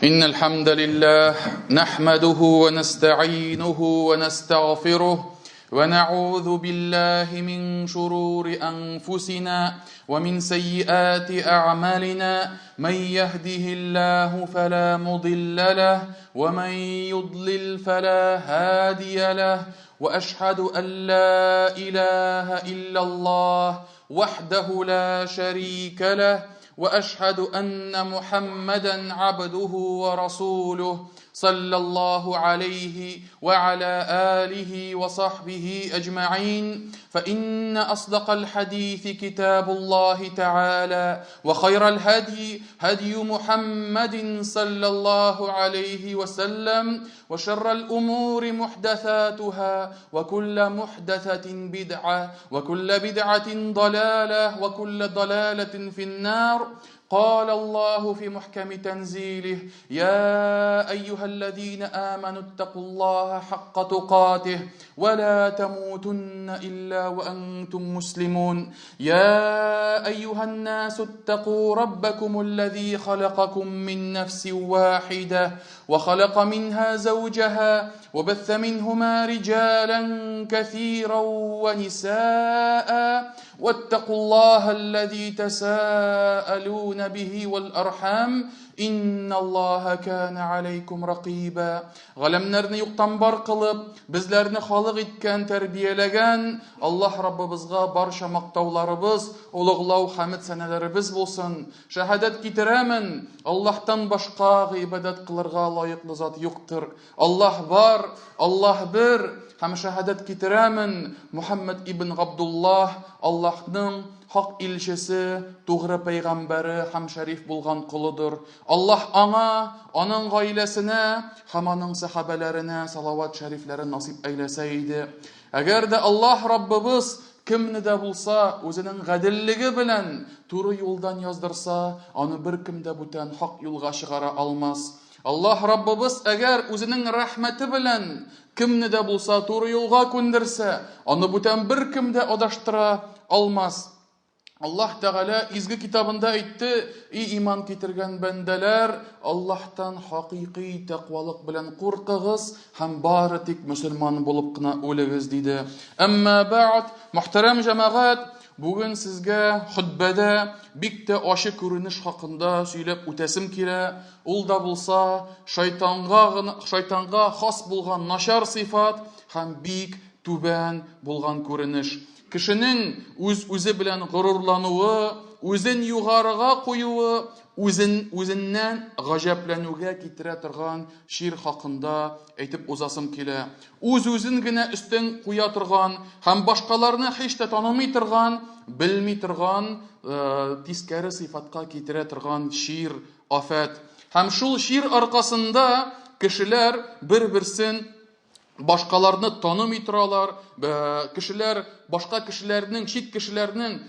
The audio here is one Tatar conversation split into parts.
إن الحمد لله نحمده ونستعينه ونستغفره ونعوذ بالله من شرور أنفسنا ومن سيئات أعمالنا من يهده الله فلا مضل له ومن يضلل فلا هادي له وأشهد أن لا إله إلا الله وحده لا شريك له واشهد ان محمدا عبده ورسوله صلى الله عليه وعلى اله وصحبه اجمعين فان اصدق الحديث كتاب الله تعالى وخير الهدي هدي محمد صلى الله عليه وسلم وشر الامور محدثاتها وكل محدثه بدعه وكل بدعه ضلاله وكل ضلاله في النار قال الله في محكم تنزيله يا ايها الذين امنوا اتقوا الله حق تقاته ولا تموتن الا وانتم مسلمون يا ايها الناس اتقوا ربكم الذي خلقكم من نفس واحده وخلق منها زوجها وبث منهما رجالا كثيرا ونساء واتقوا الله الذي تساءلون به والارحام إن الله كان عليكم رقيبا Галәмнәрне юктан бар кылып, безләрне халык иткән, тәрбияләгән Аллаһ Раббыбызга барча мактауларыбыз, олуглау хәмед сәнәләребез булсын. Шәһадәт китерәмен, Аллаһтан башка гыйбадәт кылырга лаеклы зат юктыр. Аллаһ бар, Аллаһ бер, һәм шәһадәт китерәмен, Мухаммад ибн Габдуллаһ Аллаһның хак илчесе, тугры пәйгамбәре һәм шәриф булган колыдыр. Аллаһ аңа, аның гаиләсенә һәм аның сәхабәләренә салават шәрифләрен насыйп әйләсә иде. Әгәр дә Аллаһ Раббыбыз кемне дә булса үзенең гаделлеге белән туры юлдан яздырса, аны беркем дә бүтән хак юлга чыгара алмас. Аллаһ Раббыбыз әгәр үзенең рәхмәте белән кемне дә булса туры юлга күндерсә, аны бүтән беркем дә адаштыра алмас. Аллаһ Тәгалә изге китабында әйтте, "И иман китергән бәндәләр, Аллаһтан хакыйкый тәкъвалык белән куркыгыз һәм бары тик мөселман булып кына үлегез", диде. Әмма бәгъд, мөхтәрәм җәмәгать, бүген сезгә хөтбәдә бик тә ачы күренеш хакында сөйләп үтәсем килә. Ул да булса шайтанга гына шайтанга хас булган начар сыйфат һәм бик түбән булган күренеш. Кешенең үз-үзе белән горурлануы, үзен югарыга куюы, үзен үзеннән гаҗәпләнүгә китерә торган чир хакында әйтеп узасым килә. Үз-үзен генә өстен куя торган һәм башкаларны һич тә танымый торган, белми торган, э, тискәре сыйфатка китерә торган чир, афәт. Һәм шул чир аркасында кешеләр бер-берсен башкаларны танымый торалар, кешеләр башка кешеләрнең, чит кешеләрнең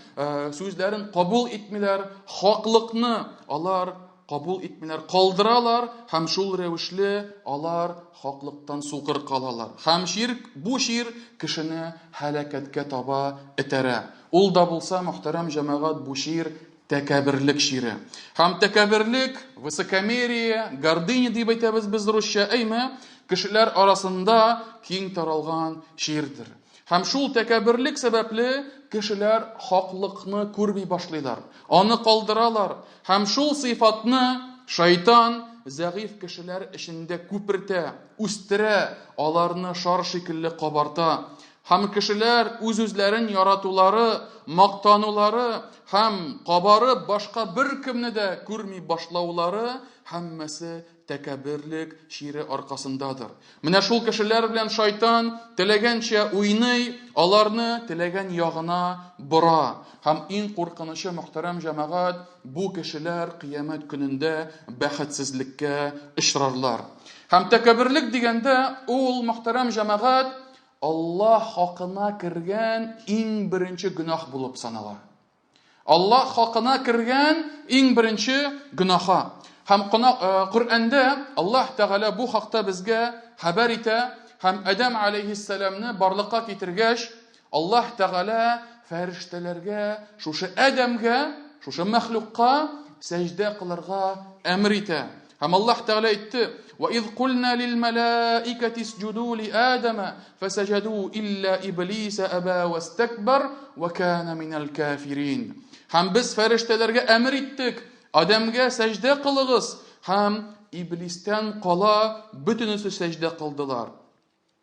сүзләрен кабул итмиләр, хаклыкны алар кабул итмиләр, калдыралар һәм шул рәвешле алар хаклыктан сукыр калалар. Һәм чир, бу чир кешене һәлакәткә таба этәрә. Ул да булса, мөхтәрәм җәмәгать, бу чир тәкәберлек чире. Һәм тәкәберлек, высокомерие, гордыня дип әйтәбез без русча, әйме, кешеләр арасында киң таралган чирдер. Һәм шул тәкәберлек сәбәпле кешеләр хаклыкны күрми башлыйлар, аны калдыралар. Һәм шул сыйфатны шайтан зәгыйфь кешеләр эчендә күпертә, үстерә, аларны шар шикелле кабарта. Һәм кешеләр үз-үзләрен яратулары, мактанулары һәм кабарып башка беркемне дә күрми башлаулары һәммәсе тәкәбберлек чире аркасындадыр. Менә шул кешеләр белән шайтан теләгәнчә уйный, аларны теләгән ягына бора. Һәм иң куркынычы, мөхтәрәм җәмәгать, бу кешеләр кыямәт көнендә бәхетсезлеккә очрарлар. Һәм тәкәбберлек дигәндә, ул, мөхтәрәм җәмәгать, Аллаһ хакына кергән иң беренче гөнаһ булып санала. Аллаһ хакына кергән иң беренче гөнаһа. Һәм Коръәндә Аллаһ Тәгалә бу хакта безгә хәбәр итә һәм Адәм алейһиссәламне барлыкка китергәч, Аллаһ Тәгалә фәрештәләргә шушы Адәмгә, шушы мәхлукка сәҗдә кылырга әмер итә. Һәм Аллаһ Тәгалә әйтте: "Ва из кулна лил малаикати исҗуду ли Адама фасаҗаду илля иблиса аба вастакбар ва кана минал кафирин." Һәм без фәрештәләргә әмер иттек, Адәмгә сәҗдә кылыгыз, һәм Иблистән кала бөтенесе сәҗдә кылдылар.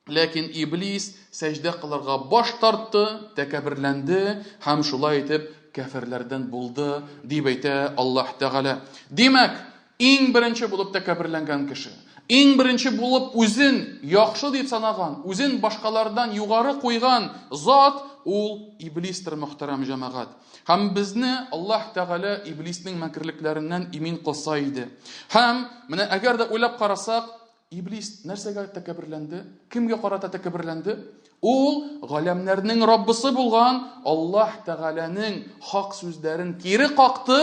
Ләкин Иблис сәҗдә кылырга баш тартты, тәкәбберләнде һәм шулай итеп кәферләрдән булды, дип әйтә Аллаһ Тәгалә. Димәк, иң беренче булып тәкәбберләнгән кеше, иң беренче булып үзен яхшы дип санаган, үзен башкалардан югары куйган зат ул Иблистер, мөхтәрәм җәмәгать. Һәм безне Аллаһ Тәгалә Иблиснең мәкерлекләреннән имин кылса иде. Һәм менә әгәр дә уйлап карасак, Иблис нәрсәгә тәкәбберләнде? Кемгә карата тәкәбберләнде? Ул галәмнәрнең Раббысы булган Аллаһ Тәгаләнең хак сүзләрен кире какты,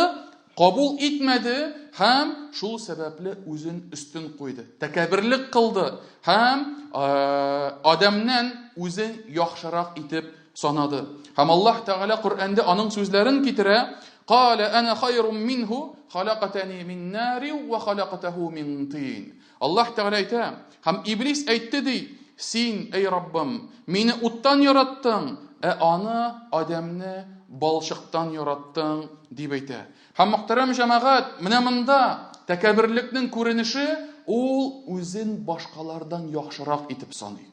кабул итмәде һәм шул сәбәпле үзен өстен куйды. Тәкәбберлек кылды һәм Адәмнән үзен яхшырак итеп санады. Һәм Аллаһ Тәгалә Коръәндә аның сүзләрен китерә, Калә әнә хайрум минһу, халакатани мин нари ва халакатаху мин тин. Аллаһ Тәгалә әйтә, һәм Иблис әйтте ди, син, эй Раббым, мине уттан яраттың, ә аны, Адәмне, балчыктан яраттың, дип әйтә. Һәм мөхтәрәм җәмәгать, менә монда тәкәбберлекнең күренеше, ул үзен башкалардан яхшырак итеп саный.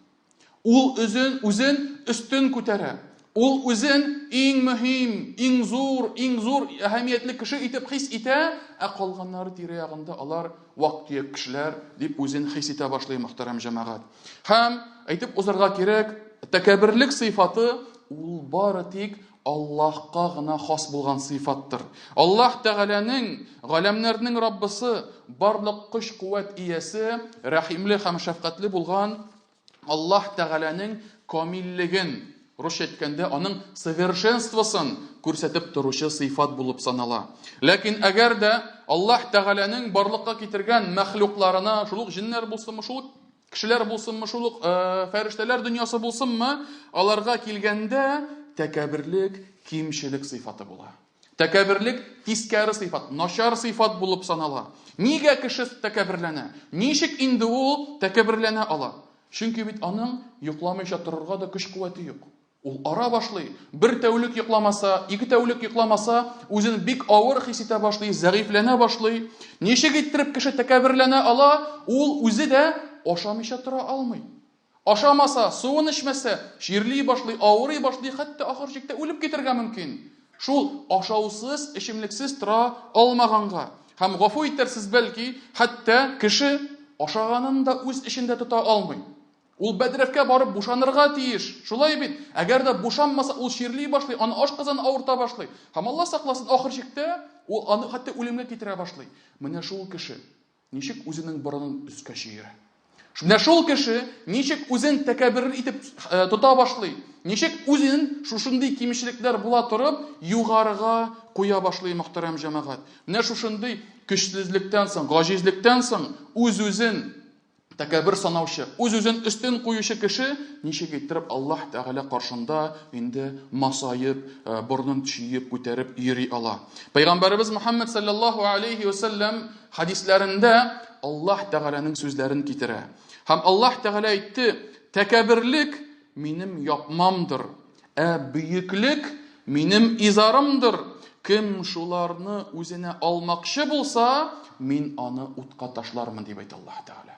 Ул үзен, үзен өстен күтәрә. Ул үзен иң мөһим, иң зур, иң зур әһәмиятле кеше итеп хис итә, ә калганнары тирә-ягында алар вак-төяк кешеләр дип үзен хис итә башлый, мөхтәрәм җәмәгать. Һәм әйтеп узарга кирәк, тәкәбберлек сыйфаты ул бары тик Аллаһка гына хас булган сыйфаттыр. Аллаһ Тәгаләнең, галәмнәрнең Раббысы, барлык көч-куәт иясе, рәхимле һәм шәфкатьле булган Аллаһ Тәгаләнең камиллеген, русча әйткәндә, аның совершенствосын күрсәтеп торучы сыйфат булып санала. Ләкин әгәр дә Аллаһ Тәгаләнең барлыкка китергән мәхлукларына, шул ук җеннәр булсынмы, шул ук Кешеләр булсынмы, шул ук фәрештәләр дөньясы булсынмы, аларга килгәндә тәкәбберлек кимчелек сыйфаты була. Тәкәбберлек тискәре сыйфат, начар сыйфат булып санала. Нигә кеше тәкәбберләнә? Ничек инде ул тәкәбберләнә ала? Чөнки бит аның йокламыйча торырга да көч-куәте юк. Ул ара башлый. Бер тәүлек йокламаса, ике тәүлек йокламаса, үзен бик авыр хис итә башлый, зәгыйфьләнә башлый. Ничек иттереп кеше тәкәбберләнә ала? Ул үзе дә ашамыйча тора алмый. Ашамаса, суын эчмәсә, чирли башлый, авырый башлый, хәтта ахыр чиктә үлеп китәргә мөмкин. Шул ашаусыз, эчемлексез тора алмаганга. Һәм гафу итәрсез бәлки, хәтта кеше ашаганын да үз эчендә тота алмый. Ул бәдрәфкә барып бушанырга тиеш. Шулай бит? Әгәр дә бушанмаса, ул чирли башлый, аны ашказаны авырта башлый. Һәм Алла сакласын, ахыр чиктә ул аны хәтта үлемгә китерә башлый. Менә шул кеше ничек үзенең борынын өскә чөерә. Менә шул кеше ничек үзен тәкәббер итеп э, тота башлый. Ничек үзен шушындый кимчелекләр була торып, югарыга куя башлый, мөхтәрәм җәмәгать. Менә шушындый көчсезлектән соң, гаҗизлектән соң үз-үзен Тәкәббер санаучы, үз-үзен өстен куючы кеше ничек иттереп Аллаһ Тәгалә каршында инде масаеп, э, борынын чөеп, күтәреп йөри ала? Пәйгамбәребез Мухаммад саллаллаһу алейхи ва саллям хадисләрендә Аллаһ Тәгаләнең сүзләрен китерә. Һәм Аллаһ Тәгалә әйтте, тәкәбберлек минем япмамдыр, ә бөеклек минем изарымдыр. Кем шуларны үзенә алмакчы булса, мин аны утка ташлармын, дип әйтә Аллаһ Тәгалә.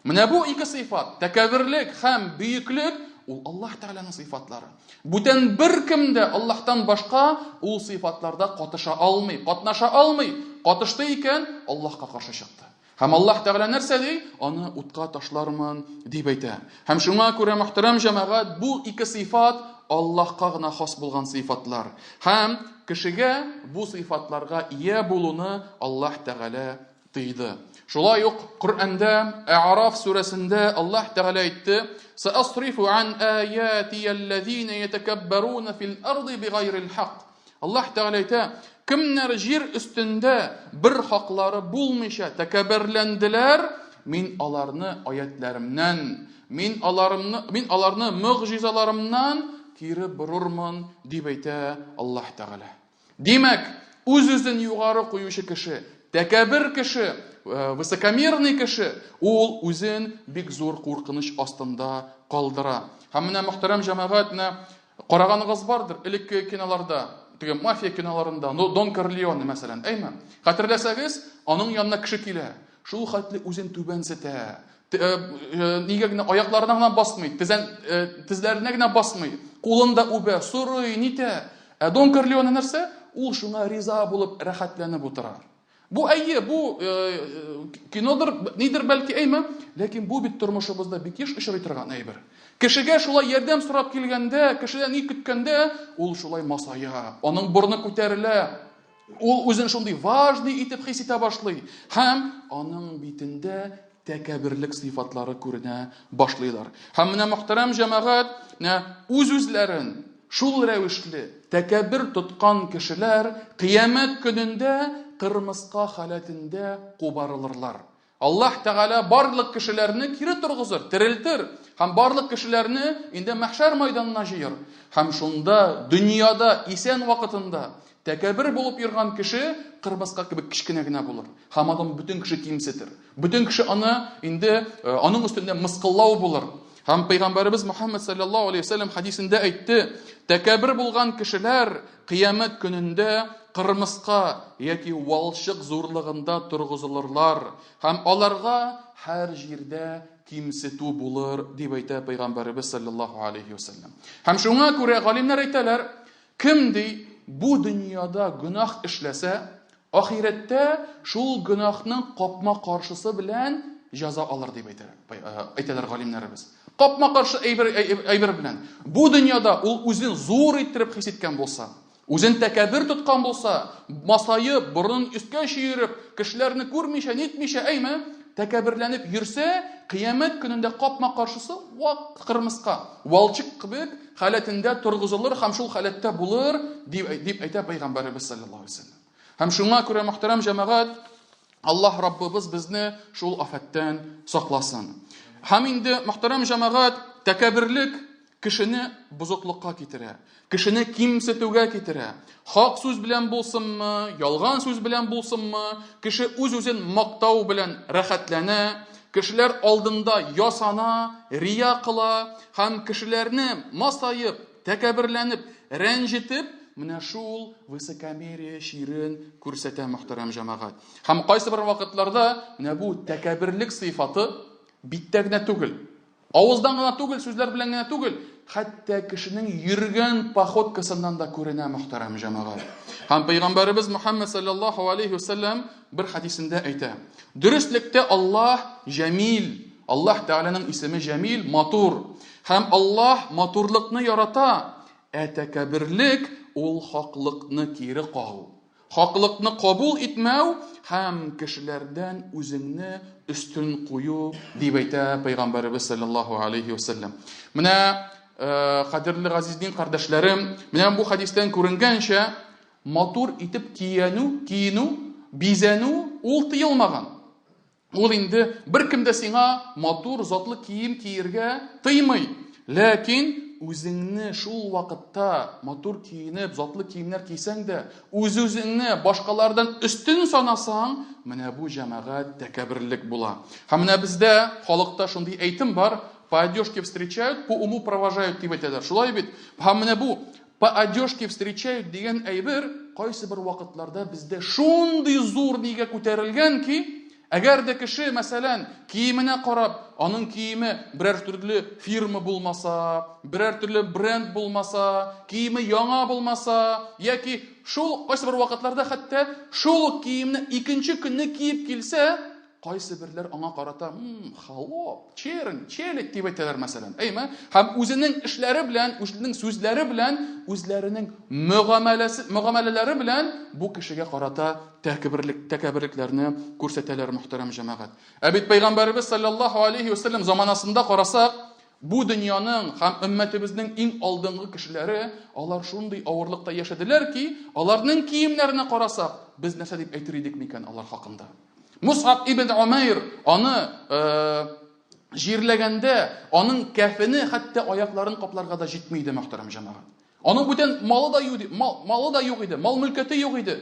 Менә бу ике сыйфат, тәкәбберлек һәм бөеклек, ул Аллаһ Тәгаләнең сыйфатлары. Бүтән беркем дә Аллаһтан башка ул сыйфатларда катыша алмый, катнаша алмый. Катышты икән, Аллаһка каршы чыкты. Һәм Аллаһ Тәгалә нәрсә ди? Аны утка ташлармын, дип әйтә. Һәм шуңа күрә, мөхтәрәм җәмәгать, бу ике сыйфат Аллаһка гына хас булган сыйфатлар. Һәм кешегә бу сыйфатларга ия булуны Аллаһ Тәгалә тыйды. Шулай ук Коръәндә Ә'раф сүрәсендә Аллаһ Тәгалә әйтте: "Сәасрифу ан аятияллазина ятакаббаруна фил арди бигайрил хак". Аллаһ Тәгалә әйтә, кемнәр җир өстендә бер хаклары булмыйча тәкәбберләнделәр, мин аларны аятларымнан, мин аларымны, мин аларны мөгъҗизаларымнан кире борырмын, дип әйтә Аллаһ Тәгалә. Димәк, үз-үзен югары куючы кеше, тәкәббер кеше высокомерный кеше, ул үзен бик зур куркыныч астында калдыра. Һәм менә, мөхтәрәм җәмәгать, менә караганыгыз бардыр, элекке киноларда, теге мафия киноларында, ну, Дон Корлеоне, мәсәлән, әйме? Хәтерләсәгез, аның янына кеше килә. Шул хәтле үзен түбәнсетә. Нигә генә аякларына гына басмый, тезән, тезләренә генә басмый, кулын да үбә, сорый, нитә. Ә Дон Корлеоне нәрсә? Ул шуңа риза булып, рәхәтләнеп утыра. Бу әйе, бу кинодыр, нидер бәлки әйме, ләкин бу бит тормышыбызда бик еш очрый торган әйбер. Кешегә шулай ярдәм сорап килгәндә, кешедән ни көткәндә, ул шулай масая, аның борны күтәрелә, ул үзен шундый важный итеп хис итә башлый һәм аның битендә тәкәбберлек сыйфатлары күренә башлыйлар. Һәм менә мөхтәрәм җәмәгать, менә үз-үзләрен шул рәвешле тәкәббер тоткан кешеләр кыямәт көнендә кырмыска халәтендә кубарылырлар. Аллаһ Тәгалә барлык кешеләрне кире торгызыр, терелтер һәм барлык кешеләрне инде мәхшәр майданына җыер. Һәм шунда дөньяда исән вакытында тәкәббер булып йөргән кеше кырмыска кебек кечкенә генә булыр. Һәм аны бөтен кеше кимсетер. Бөтен кеше аны инде аның өстендә мыскыллау булыр. Һәм пәйгамбәребез Мухаммад саллаллаһу алейхи вәсәлләм хадисендә әйтте, тәкәббер булган кешеләр кыямәт көнендә кырмыска яки валчык зурлыгында торгызылырлар һәм аларга һәр җирдә кимсетү булыр, дип әйтә пәйгамбәребез саллаллаһу алейхи вәсәлләм. Һәм шуңа күрә галимнәр әйтәләр, кем ди бу дөньяда гөнаһ эшләсә, Ахирәттә шул гөнаһның капма-каршысы белән җәза алыр дип әйтәләр галимнәребез. Капма-каршы әйбер, әйбер белән. Бу дөньяда ул үзен зур иттереп хис иткән булса, үзен тәкәббер тоткан булса, масаеп, борынын өскә чөереп, кешеләрне күрмичә, нитмичә, әйме, тәкәбберләнеп йөрсә, кыямәт көнендә капма-каршысы вак кырмыска, валчык кебек халәтендә торгызылыр һәм шул халәттә булыр, дип, дип әйтә пәйгамбәребез саллаллаһу алейһи вәсәлләм. Һәм шуңа күрә, мөхтәрәм җәмәгать, Аллаһ Раббыбыз безне шул афәттән сакласын. Һәм инде, мөхтәрәм җәмәгать, тәкәбберлек кешене бозыклыкка китерә, кешене кимсетүгә китерә. Хак сүз белән булсынмы, ялган сүз белән булсынмы, кеше үз-үзен мактау белән рәхәтләнә, кешеләр алдында ясана, рия кыла һәм кешеләрне масаеп, Тәкәбберләнеп, рәнҗетеп, менә шул высокомерие чирен күрсәтә мөхтәрәм җәмәгать. Һәм кайсы бер вакытларда менә бу тәкәбберлек сыйфаты биттә генә түгел, авыздан гына түгел, сүзләр белән генә түгел, хәтта кешенең йөргән походкасыннан да күренә мөхтәрәм җәмәгать. Һәм пәйгамбәребез Мухаммад саллаллаһу алейхи вәсәлләм бер хадисендә әйтә: Дөреслектә Аллаһ Җәмил, Аллаһ Тәгаләнең исеме Җәмил, матур. Һәм Аллаһ матурлыкны ярата, ә тәкәбберлек ул хаклыкны кире кагу. Хаклыкны кабул итмәү һәм кешеләрдән үзеңне өстен кую, дип әйтә Пәйгамбәребез саллаллаһу алейхи вәсәлләм. Менә кадерле газиз дин кардәшләрем, менә бу хадистән күренгәнчә, матур итеп киенү, киенү, бизәнү ул тыелмаган. Ул инде беркем дә сиңа матур, затлы кием киергә тыймый. Ләкин үзеңне шул вакытта матур киенеп, затлы киемнәр кисәң дә, үз-үзеңне башкалардан өстен санасаң, менә бу җәмәгать тәкәбберлек була. Һәм менә бездә халыкта шундый әйтем бар, по одежке встречают, по уму провожают дип әйтәләр. Шулай бит? Һәм менә бу по одежке встречают дигән әйбер кайсы бер вакытларда бездә шундый зур нигә күтәрелгән ки, әгәр дә кеше, мәсәлән, киеменә карап, аның киеме берәр төрле фирма булмаса, берәр төрле бренд булмаса, киеме яңа булмаса, яки шул кайсы бер вакытларда хәтта шул ук киемне икенче көнне киеп килсә, кайсы берләр аңа карата, холоп, чернь, челядь дип әйтәләр, мәсәлән. Әйме? Һәм үзенең эшләре белән, үзенең сүзләре белән, үзләренең мөгамәләсе, мөгамәләләре белән бу кешегә карата тәкәбберлек, тәкәбберлекләрне күрсәтәләр, мөхтәрәм җәмәгать. Ә бит Пәйгамбәребез саллаллаһу алейхи ва саллям заманасында карасак, бу дөньяның һәм өммәтебезнең иң алдынгы кешеләре, алар шундый авырлыкта яшәделәр ки, аларның киемнәренә карасак, без нәрсә дип әйтер идек микән алар хакында? Мусаб ибн Умайр аны җирләгәндә, аның кәфене хәтта аякларын капларга да җитми иде, мөхтәрәм җәмәгать. Аның бүтән малы да юк иде, мал, малы да юк иде, мал мөлкәте юк иде.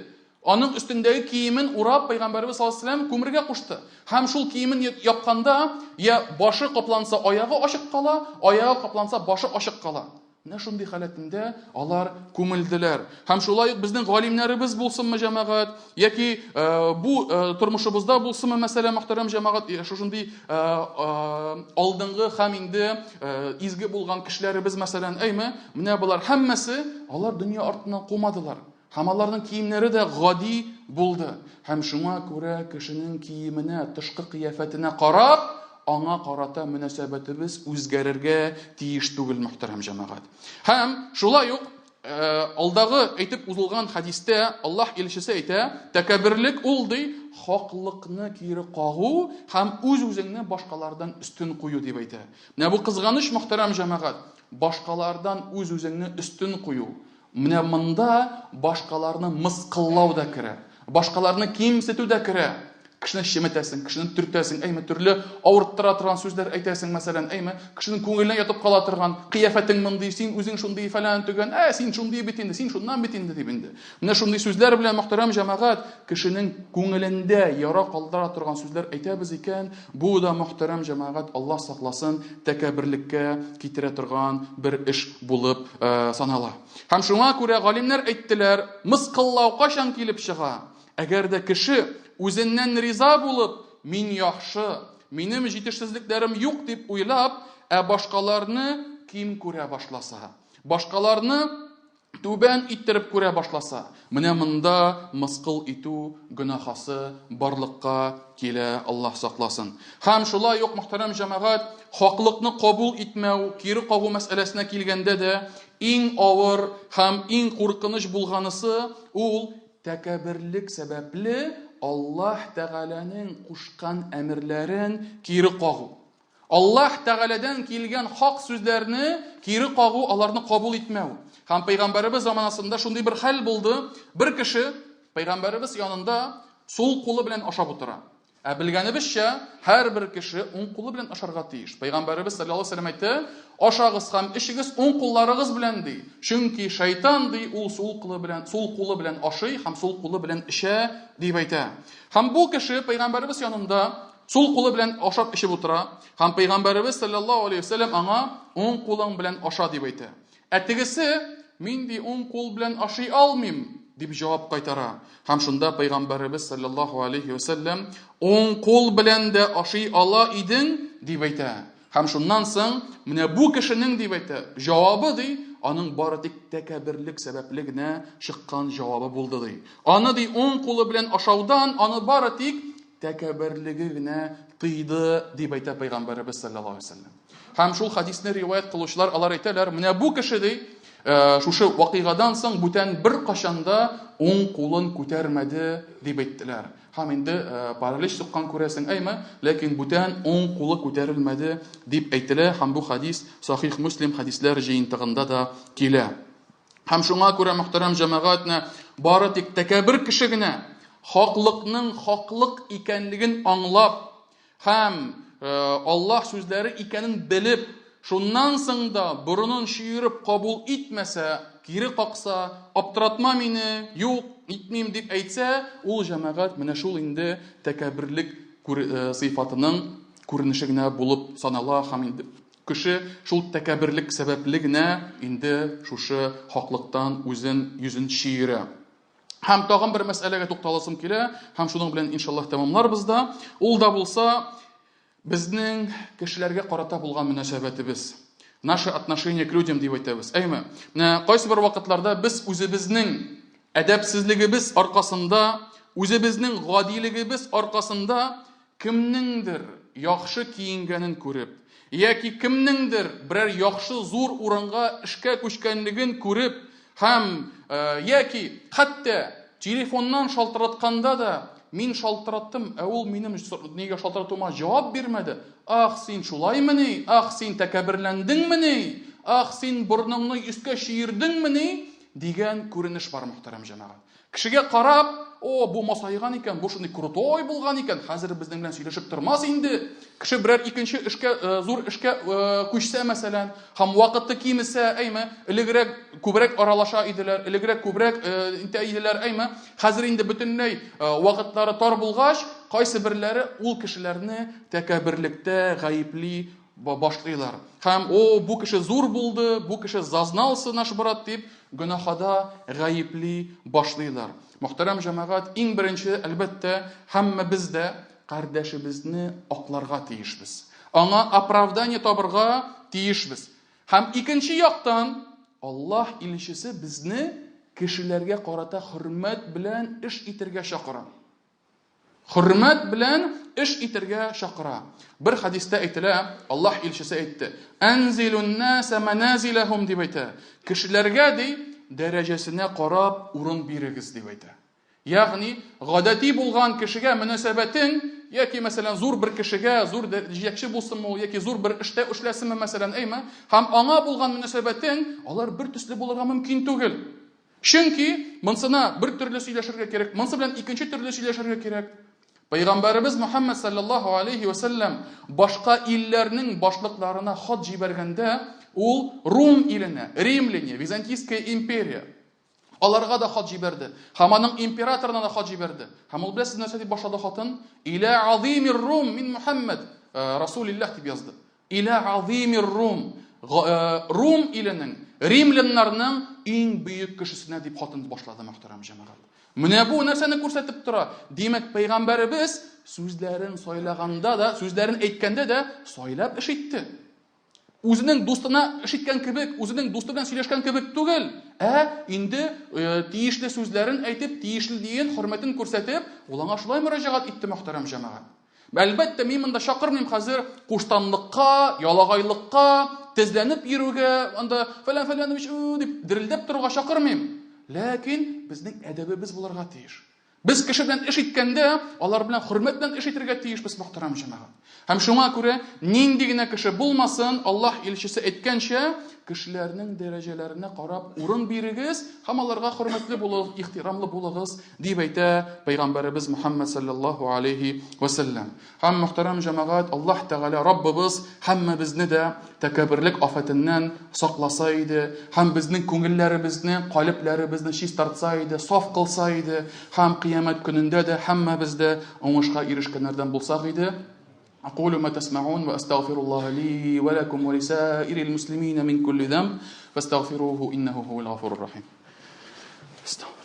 Аның өстендәге киемен урап, Пәйгамбәребез саллаллаһу алейһи ва сәлләм күмергә кушты. Һәм шул киемен япканда, я башы капланса, аягы ачык кала, аягы капланса, башы ачык кала. Менә шундый халәтендә алар күмелделәр. Һәм шулай ук безнең галимнәребез булсынмы, җәмәгать, яки бу тормышыбызда булсынмы, мәсәлән, мөхтәрәм җәмәгать, шушындый алдынгы һәм инде изге булган кешеләребез, мәсәлән, әйме, менә болар һәммәсе, алар дөнья артыннан кумадылар. Һәм аларның киемнәре дә гади булды. Һәм шуңа күрә кешенең киеменә, тышкы кыяфәтенә карап, аңа карата мөнәсәбәтебез үзгәрергә тиеш түгел, мөхтәрәм җәмәгать. Һәм шулай ук алдагы әйтеп узылган хәдистә Аллаһ илчесе әйтә, тәкәбберлек ул ди, хаклыкны кире кагу һәм үз-үзеңне башкалардан өстен кую дип әйтә. Менә бу кызганыч, мөхтәрәм җәмәгать, башкалардан үз-үзеңне өстен кую. Менә монда башкаларны мыскыллау да керә, башкаларны кимсетү дә керә. Кешене чеметәсең, кешене төртәсең, әйме, төрле авырттыра торган сүзләр әйтәсең, мәсәлән, әйме, кешенең күңеленә ятып кала торган, кыяфәтең мондый, син үзең шундый, фәлән төгән, ә, син шундый бит инде, син шуннан бит инде, дип инде. Менә шундый сүзләр белән, мөхтәрәм җәмәгать, кешенең күңелендә яра калдыра торган сүзләр әйтәбез икән, бу да, мөхтәрәм җәмәгать, Аллаһ сакласын, тәкәбберлеккә китерә торган бер эш булып санала. Һәм шуңа күрә галимнәр әйттеләр, мыскыллау кайчан килеп чыга? Әгәр дә кеше үзеннән риза булып, мин яхшы, минем җитешсезлекләрем юк дип уйлап, ә башкаларны ким күрә башласа, башкаларны түбән иттереп күрә башласа, менә монда мыскыл итү гөнаһасы барлыкка килә, Аллаһ сакласын. Һәм шулай ук, мөхтәрәм җәмәгать, хаклыкны кабул итмәү, кире кагу мәсьәләсенә килгәндә дә, иң авыр һәм иң куркыныч булганысы ул тәкәбберлек сәбәпле Аллаһ Тәгаләнең кушкан әмерләрен кире кагу. Аллаһ Тәгаләдән килгән хак сүзләрне кире кагу, аларны кабул итмәү. Һәм пәйгамбәребез заманасында шундый бер хәл булды. Бер кеше пәйгамбәребез янында сул кулы белән ашап утыра. Ә белгәнебезчә, һәрбер кеше уң кулы белән ашарга тиеш. Пәйгамбәребез саллаллаһу алейһи ва сәлләм әйтте, ашагыз һәм эчегез уң кулларыгыз белән ди. Чөнки шайтан ди, ул сул кулы белән, сул кулы белән ашый һәм сул кулы белән эчә дип әйтә. Һәм бу кеше пәйгамбәребез янында Сул кулы белән ашап эчеп утыра, һәм пәйгамбәребез саллаллаһу алейһи ва сәлләм аңа уң кулың белән аша дип әйтә. Ә тегесе, мин ди уң кул белән ашый алмыйм, дип җавап кайтара. Һәм шунда пәйгамбәребез саллаллаһу алейһи ва сәлләм уң кул белән дә ашый ала идең, дип әйтә. Һәм шуннан соң менә бу кешенең дип әйтә, җавабы ди, аның бары тик тәкәбберлек сәбәпле генә чыккан җавабы булды ди. Аны ди уң кулы белән ашаудан аны бары тик тәкәбберлеге генә тыйды, дип әйтә пәйгамбәребез саллаллаһу алейһи вәсәлләм. Һәм шул хадисне риваять кылучылар алар әйтәләр, менә бу кеше ди, шушы вакыйгадан соң бүтән беркайчан да уң кулын күтәрмәде, дип әйттеләр. Һәм инде паралич суккан күрәсең, әйме, ләкин бүтән уң кулы күтәрелмәде, дип әйтелә, һәм бу хадис Сахих Муслим хадисләр җыентыгында да килә. Һәм шуңа күрә, мөхтәрәм җәмәгатьне, бары тик тәкәббер кеше генә хаклыкның хаклык икәнлеген аңлап һәм Аллаһ сүзләре икәнен белеп, шуннан соң да борынын чөереп кабул итмәсә, кире какса, аптыратма мине, юк, итмим дип әйтсә, ул җәмәгать менә шул инде тәкәбберлек сыйфатының күренеше генә булып санала һәм инде Кеше шул тәкәбберлек сәбәпле генә инде шушы хаклыктан үзен йөзен чөерә. Һәм тагын бер мәсьәләгә тукталасым килә, һәм шуның белән иншаллаһ тәмамларбыз да. Ул да булса безнең кешеләргә карата булган мөнәсәбәтебез. Наше отношение к людям дип әйтәбез. Әйме? Менә кайсы бер вакытларда без үзебезнең әдәпсезлегебез аркасында, үзебезнең гадилегебез аркасында Кемнеңдер яхшы киенгәнен күреп, яки кемнеңдер берәр яхшы зур урынга эшкә күчкәнлеген күреп һәм яки хәтта телефоннан шалтыратканда да, мин шалтыраттым, ә ул минем нигә шалтыратуыма җавап бирмәде. Ах, син шулаймыни? Ах, син тәкәбберләндеңмени? Ах, син борыныңны өскә чөердеңмени? дигән күренеш бар, мөхтәрәм җәмәгать. Кешегә карап, О, бу масайган икән, бу шундый крутой булган икән, хәзер безнең белән сөйләшеп тормас инде. Кеше берәр икенче эшкә, э, зур эшкә э, күчсә, мәсәлән, һәм вакыты кимесә, әйме, элегрәк күбрәк аралаша иделәр, элегрәк күбрәк э, итә иделәр, әйме, хәзер инде бөтенләй вакытлары тар булгач, кайсы берләре ул кешеләрне тәкәбберлектә гаепли башлыйлар. Һәм, о, бу кеше зур булды, бу кеше зазнался наш брат дип, гөнаһада гаепли башлыйлар. Мөхтәрәм җәмәгать, иң беренче, әлбәттә, һәммәбез дә кардәшебезне акларга тиешбез. Аңа оправдание табырга тиешбез. Һәм икенче яктан, Аллаһ илчесе безне кешеләргә карата хөрмәт белән эш итәргә чакыра. Хөрмәт белән эш итәргә чакыра. Бер хәдистә әйтелә, Аллаһ илчесе әйтте: "Әнзилун наса маназилахум" дип әйтә. Кешеләргә ди, дәрәҗәсенә карап урын бирегез дип әйтә. Ягъни, гадәти булган кешегә мөнәсәбәтең яки мәсәлән зур бер кешегә, зур җитәкче булсынмы ул, яки зур бер эштә эшләсенме мәсәлән, әйме, һәм аңа булган мөнәсәбәтең алар бер төсле булырга мөмкин түгел. Чөнки монсына бер төрле сөйләшергә кирәк, монсы белән икенче төрле сөйләшергә кирәк. Пәйгамбәребез Мөхәммәд саллаллаһу алейхи ва сәлләм башка илләрнең башлыкларына хат җибәргәндә, ул Рум иленә, Римляне, Византийская империя, аларга да хат җибәрде. Һәм аның императорына да хат җибәрде. Һәм ул беләсез нәрсә дип башлады хатын? Илә азимир Рум мин Мөхәммәд э, Расулиллаһ дип язды. Илә азимир Рум, Рум иленең, римляннарның иң бөек кешесенә дип хатын башлады мөхтәрәм җәмәгать. Менә бу нәрсәне күрсәтеп тора. Димәк, пәйгамбәребез сүзләрен сайлаганда да, сүзләрен әйткәндә дә сайлап эш итте. Үзенең дустына эш иткән кебек, үзенең дусты белән сөйләшкән кебек түгел, ә инде э, тиешле сүзләрен әйтеп, тиешле диен, хөрмәтен күрсәтеп, ул аңа шулай мөрәҗәгать итте мөхтәрәм җәмәгать. Әлбәттә, мин монда чакырмыйм хәзер куштанлыкка, ялагайлыкка, тезләнеп йөрүгә, анда фәлән фәләнович дип дерелдәп торуга чакырмыйм. Ләкин безнең әдәбебез булырга тиеш. Без кеше белән эш иткәндә, алар белән хөрмәт белән эш итәргә тиешбез, мөхтәрәм җәмәгать. Һәм шуңа күрә нинди генә кеше булмасын, Аллаһ илчесе әйткәнчә, кешеләрнең дәрәҗәләренә карап урын бирегез һәм аларга хөрмәтле булыгыз, ихтирамлы булыгыз, Дип әйтә пәйгамбәребез Мөхәммәд саллаллаһу алейхи ва сәлләм. Һәм мөхтәрәм җәмәгать, Аллаһ Тәгалә Раббыбыз һәммәбезне дә тәкәбберлек афәтеннән сакласа иде, һәм безнең күңелләребезне, калебләребезне чистартса иде, саф кылса иде, һәм кыямәт көнендә дә һәммәбез дә уңышка ирешкәннәрдән булсак иде. أقول ما تسمعون وأستغفر الله لي ولكم ولسائر المسلمين من كل ذنب فاستغفروه إنه هو الغفور الرحيم. استغفر.